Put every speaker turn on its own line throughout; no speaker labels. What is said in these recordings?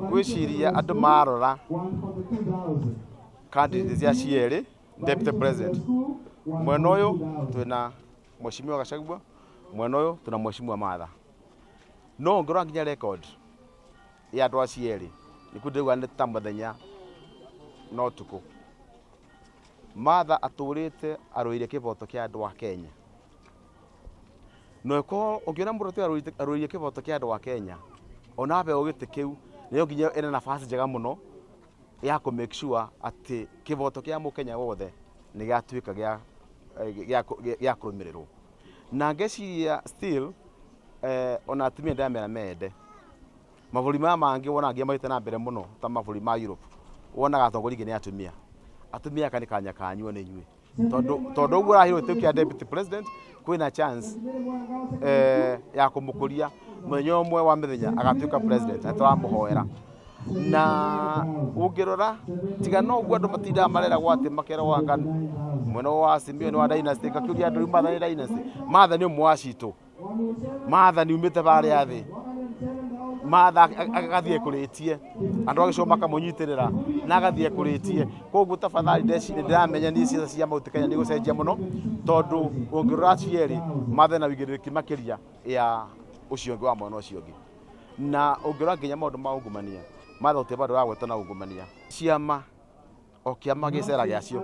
Ngwĩciria andũ marora candidate cia cierĩ deputy president, mwena ũyũ twĩna Mheshimiwa Gachagua, mwena ũyũ twĩna Mheshimiwa Martha. No ũngĩrora nginya record ya andũ acio erĩ, nĩkuo ndĩrauga nĩ ta mũthenya na ũtukũ. Martha atũrĩte arũĩire kĩboto kĩa andũ a Kenya. Na ũkorwo ũngĩona mũndũ atĩ arũĩire kĩboto kĩa andũ a Kenya, ona aheo gĩtĩ kĩu, nĩ nginya ena nafasi njega mũno ya kũ make sure atĩ kĩboto kĩa mũkenya wothe nĩ gĩatuĩka gĩa kũrũmĩrĩrwo. Na ngeciria still ona atumia ndĩramera mende. Mabũrũri maya mangĩ wonaga nginya mathiĩte na mbere mũno ta mabũrũri ma Europe, wonaga atongoria aingĩ nĩ atumia. Atumia aka nĩ kanya kanyu ona inyuĩ. Tondũ ũguo ũraheo gĩtĩ kĩa deputy president, kwĩna chance ya kũmũkũria mũthenya ũmwe wa mĩthenya agatuĩka president, na tũramũhoera. Na ũngĩrora tiga no ũguo andũ matindaga mareragwo atĩ makeragwo anga mwena wa Simiyu nĩ wa dynasty, ngakĩũria andũ rĩu Martha nĩ dynasty. Martha nĩ ũmwe wa citũ. Martha nĩ umĩte harĩa thĩ. Martha agathiĩ ekũrĩtie, andũ a gĩcigo makamũnyitĩrĩra na agathiĩ ekũrĩtie. Koguo tafadhali ndeciria ndĩramenya niĩ ciaca cia Mount Kenya nĩ igũcenjia mũno, tondũ ũngĩrora cierĩ Martha ena ũigĩrĩrĩki makĩria ya ũcio ũngĩ wa mwena ũcio ũngĩ. Na ũngĩrora nginya maũndũ ma ungumania, Martha gũtirĩ handũ aragwetwo na ungumania. Ciama o kĩama gĩ cera gĩacio.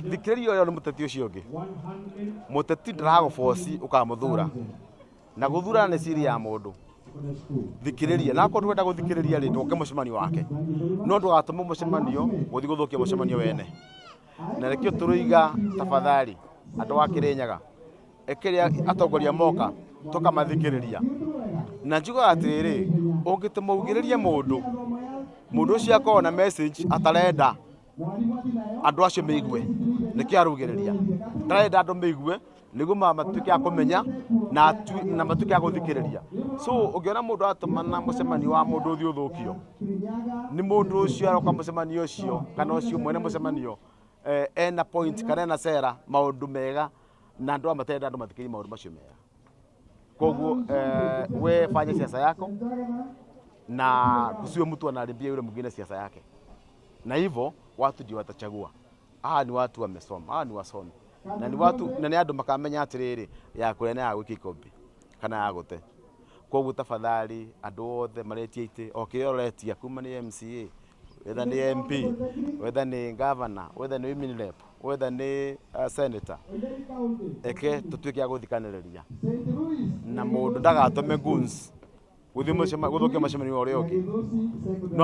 Thikĩrĩria ũrĩa nĩ mũteti ũcio ũngĩ. Mũteti ndaragũboci ũkamũthura. Na gũthurana nĩ siri ya mũndũ. Thikĩrĩria, na akorwo ndũrenda gũthikĩrĩria rĩ, ndũke mũcemanio wake. No ndũgatũme mũcemanio gũthiĩ gũthũkia mũcemanio wene. Na nĩkĩo tũroiga tafadhali andũ a Kĩrĩnyaga, ĩkĩrĩa atongoria moka tũkamathikĩrĩria. Na njugaga atĩrĩrĩ, ũngĩtũma ugĩrĩrie mũndũ, mũndũ ũcio akoragwo na message atarenda andũ acio meigue, nĩkĩo araugĩrĩria. Ndarenda andũ meigue nĩguo matuĩke a kũmenya na matuĩke a gũthikĩrĩria. So ũngĩona mũndũ atũmana mũcemanio wa mũndũ ũthiĩ ũthũkio, nĩ mũndũ ũcio aroka mũcemanio ũcio kana ũcio mwene mũcemanio ena point kana ena cera maũndũ mega na andũ aya matarenda andũ mathikĩrĩrie maũndũ macio mega. Koguo we fanya siasa yako na kusiwe mtu anaharibia yule mwingine siasa yake, na hivyo watu ndio watachagua. Hawa ni watu wamesoma, hawa ni wasomi na ni watu na nĩ andũ makamenya atĩrĩrĩ ya kũrĩa na ya gwĩka ikombe kana ya gũte. Koguo tafadhali andũ othe maretia itĩ o kĩrĩa ũretia kuma nĩ MCA, whether nĩ MP, whether nĩ governor, whether nĩ women rep, whether nĩ senator, eke tũtuĩke a gũthikanĩrĩria na mũndũ ndagatũme goons gũthiĩ gũthũkia mũcemanio ũrĩa ũngĩ. No